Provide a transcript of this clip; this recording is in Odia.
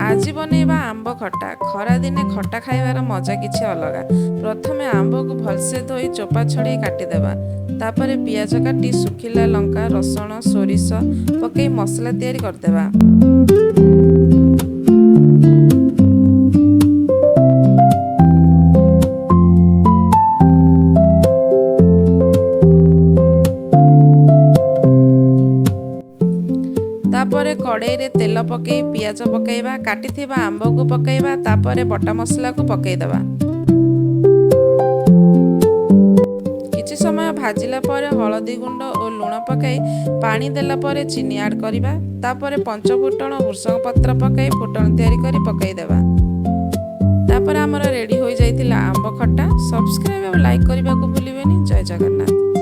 ଆଜି ବନେଇବା ଆମ୍ବ ଖଟା। ଖରାଦିନେ ଖଟା ଖାଇବାର ମଜା କିଛି ଅଲଗା। ପ୍ରଥମେ ଆମ୍ବକୁ ଭଲସେ ଧୋଇ ଚୋପା ଛଡ଼େଇ କାଟିଦେବା। ତାପରେ ପିଆଜ କାଟି ଶୁଖିଲା ଲଙ୍କା, ରସୁଣ, ସୋରିଷ ପକେଇ ମସଲା ତିଆରି କରିଦେବା। ତାପରେ କଡ଼େଇରେ ତେଲ ପକେଇ ପିଆଜ ପକେଇବା, କାଟିଥିବା ଆମ୍ବକୁ ପକେଇବା, ତାପରେ ବଟା ମସଲାକୁ ପକେଇଦେବା। କିଛି ସମୟ ଭାଜିଲା ପରେ ହଳଦୀ ଗୁଣ୍ଡ ଓ ଲୁଣ ପକାଇ ପାଣି ଦେଲା ପରେ ଚିନି ଆଡ଼୍ କରିବା। ତାପରେ ପଞ୍ଚ ଫୁଟଣ, ଭୃଷଙ୍ଗ ପତ୍ର ପକାଇ ଫୁଟଣ ତିଆରି କରି ପକାଇଦେବା। ତାପରେ ଆମର ରେଡ଼ି ହୋଇଯାଇଥିଲା ଆମ୍ବ ଖଟା। ସବସ୍କ୍ରାଇବ୍ ଆଉ ଲାଇକ୍ କରିବାକୁ ଭୁଲିବେନି। ଜୟ ଜଗନ୍ନାଥ।